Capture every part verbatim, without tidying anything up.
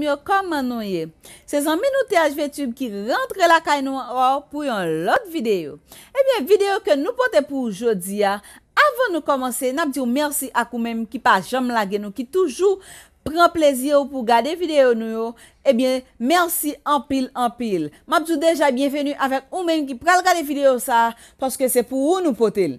Yo, kòman nou ye? Se zanmi nou T H V Tube ki rantre lakay nou ankò pou yon lòt videyo. Ebyen, videyo ke nou pote pou ou jodi a, avan nou kòmanse, n ap di w mèsi ak ou menm ki pa janm lage nou, ki toujou pran plezi w pou gade videyo nou yo. Ebyen, mèsi anpil, anpil. M ap di w deja byenveni avèk ou menm ki pral gade videyo sa a, paske se pou ou nou pote l.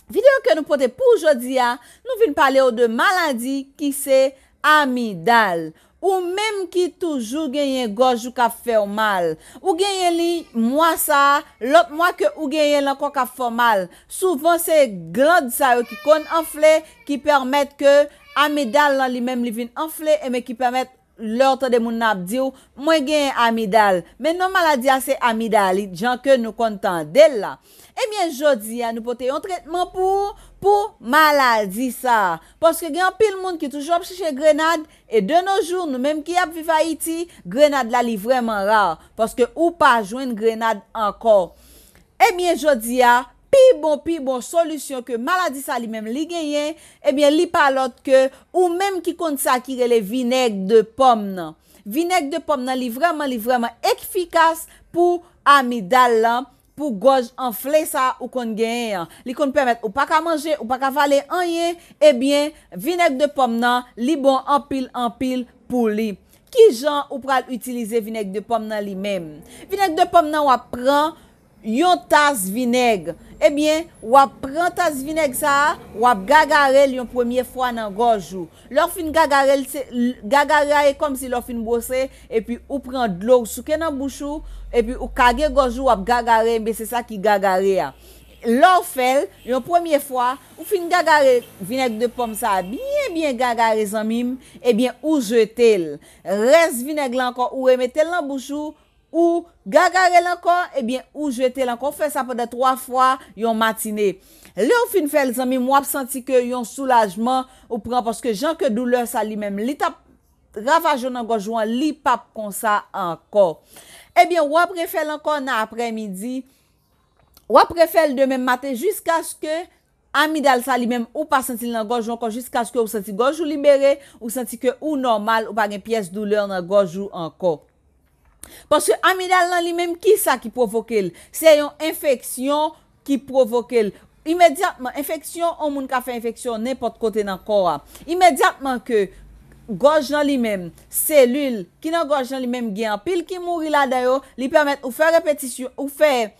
Videyo ke nou pote pou w jodi a, nou vin pale w de maladi ki se amidal. Ou menm ki toujou genyen gòj ou k ap fè w mal. Ou genyen li mwa sa a, lòt mwa ke ou genyen l ankò k ap fè w mal. Souvan se gland sa yo ki konn anfle, ki pèmèt ke amidal lan li menm li vin anfle, enben ki pèmèt lè w tande moun nan ap di w, "Mwen genyen amidal." Men non maladi a se amidalit, jan ke nou konn tande l la. Ebyen, jodi a, nou pote yon tretman pou ou, pou maladi sa a. Paske gen anpil moun ki toujou ap chèche grenad, e de nos jours, nou menm ki ap viv Ayiti, grenad la li vrèman ra. Paske ou pa jwenn grenad ankò. Ebyen, jodi a, pi bon, pi bon solisyon ke maladi sa li menm li genyen, ebyen, li pa lòt ke ou menm ki konn sa ki rele vinèg de pòm nan. Vinèg de pòm nan, li vrèman, li vrèman efikas pou amidal lan, pou gòj anfle sa ou konn genyen an. Li konn pèmèt ou pa ka manje, ou pa ka vale anyen, ebyen, vinèg de pòm nan, li bon anpil, anpil pou li. Kijan ou pral itilize vinèg de pòm nan li menm? Vinèg de pòm nan, w ap pran yon tas vinèg. Ebyen, w ap pran tas vinèg sa a, w ap gagare l yon premye fwa nan gòj ou. Lè w fin gagare l, se, l-, gagare a e kòmsi lè w fin bwose, epi ou pran dlo, ou souke nan bouch ou, epi ou kage gòj ou, w ap gagare, enben se sa ki gagare a. Lè w fè l, yon premye fwa, ou fin gagare vinèg de pòm sa a, byen, byen gagare, zanmi m, ebyen, ou jete l. Rès vinèg la ankò, ou remete l nan bouch ou, ou gagare l ankò, ebyen, ou jete l ankò. Ou fè sa pandan twa fwa yon matine. Lè w fin fè l, zanmi m, w ap santi ke yon soulajman ou pran, paske jan ke doulè sa li menm, li t ap ravaje w nan gòj ou an, li p ap konsa ankò. Ebyen, w ap refè l ankò nan aprèmidi. W ap refè l demen maten jiskaske amidal sa li menm, ou pa santi l nan gòj ou ankò, jiskaske ou santi gòj ou libere, ou santi ke ou nòmal, ou pa gen pyès doulè nan gòj ou ankò. Paske amidal lan li menm, ki sa ki pwovoke l? Se yon enfeksyon ki pwovoke l. Imedyatman, enfeksyon, yon moun ka fè enfeksyon nenpòt kote nan kò a. Imedyatman ke gòj lan li menm, selil ki nan gòj lan li menm gen anpil ki mouri ladan yo, li pèmèt ou fè repetisyon, ou fè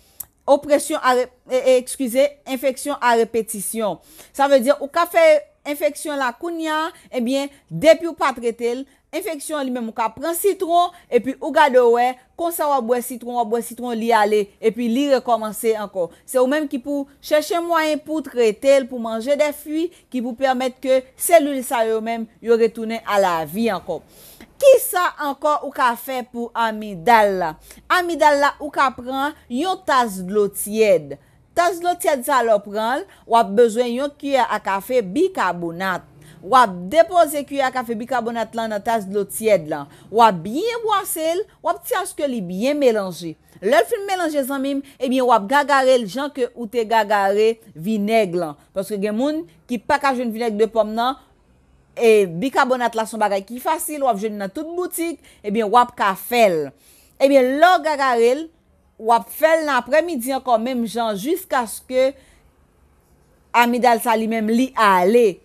opresyon a re-, e, e, ekskize, enfeksyon a repetisyon. Sa vle di, ou ka fè enfeksyon la kounya, ebyen, depi ou pa trete l, enfeksyon an li menm ou ka pran sitwon, epi ou gade w wè, konsa w ap bwè sitwon, w ap bwè sitwon, li ale, epi li rekòmanse ankò. Se ou menm ki pou chèche mwayen pou trete l, pou manje de fwi ki pou pèmèt ke selil sa yo menm, yo retounen a lavi ankò. Kisa ankò ou ka fè pou amidal la? Amidal la, ou ka pran yon tas dlo tyèd. Tas dlo tyèd sa, lè w pran l, w ap bezwen yon kiyè a kafe bikabonat. W ap depoze kiyè a kafe bikabonat lan nan tas dlo tyèd lan. W ap byen bwase l, w ap ti aske li byen melanje. Lè l fin melanje, zanmi m, ebyen, w ap gagare l jan ke ou te gagare vinèg lan. Paske gen moun ki pa ka jwenn vinèg de pòm nan, e bikabonat la se yon bagay ki fasil, w ap jwenn nan tout boutik, ebyen, w ap ka fè l. Ebyen, lè w gagare l, w ap fè l nan aprèmidi ankò, menm jan, jiskaske amidal sa li menm li ale.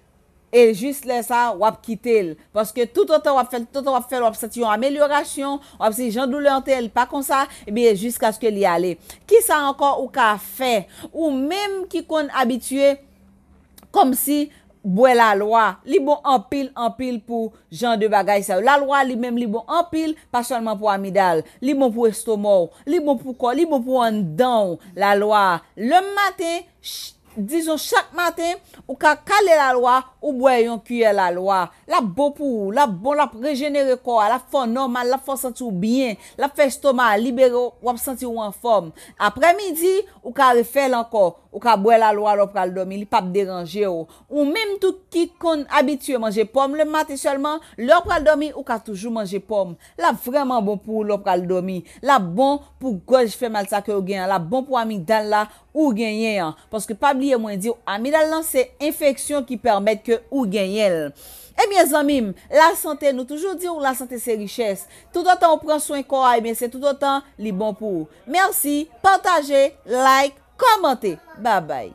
E jis lè sa, w ap kite l. Paske toutotan w ap fè l, toutotan w ap fè l, w ap santi yon amelyorasyon, w ap santi jan doulè an te ye, li pa konsa, ebyen, jiskaske li ale. Kisa ankò ou ka fè? Ou menm ki konn abitye kòmsi bwè lalwa, li bon anpil, anpil pou jan de bagay sa yo. Lalwa li menm li bon anpil, pa sèlman pou amidal. Li bon pou estoma w, li bon pou kò, li bon pou anndan w. Lalwa, lè maten, ch-, dizon chak maten, ou ka kale lalwa, ou bwè yon kiyè lalwa. L ap bon pou ou, l ap bon, l ap rejenere kò a, l ap fè w nòmal, l ap fè w santi w byen, l ap fè estoma a libere w, w ap santi w anfòm. Aprèmidi, ou ka refè l ankò, ou ka bwè lalwa lè w pral dòmi, li p ap deranje w. Ou menm tou ki konn abitye manje pòm le maten sèlman, lè w pral dòmi, ou ka toujou manje pòm. L ap vrèman bon pou ou lè w pral dòmi. L ap bon pou gòj fè mal sa ke w gen an. L ap bon pou amigdal la ou genyen an. Paske pa bliye mwen di w, amidal lan se enfeksyon ki pèmèt ke ou genyen l. Ebyen zanmi m, lasante, nou toujou di w lasante se richès. Toutotan w pran swen kò a, ebyen se toutotan li bon pou ou. Mèsi, pataje, like, kòmante. Babay.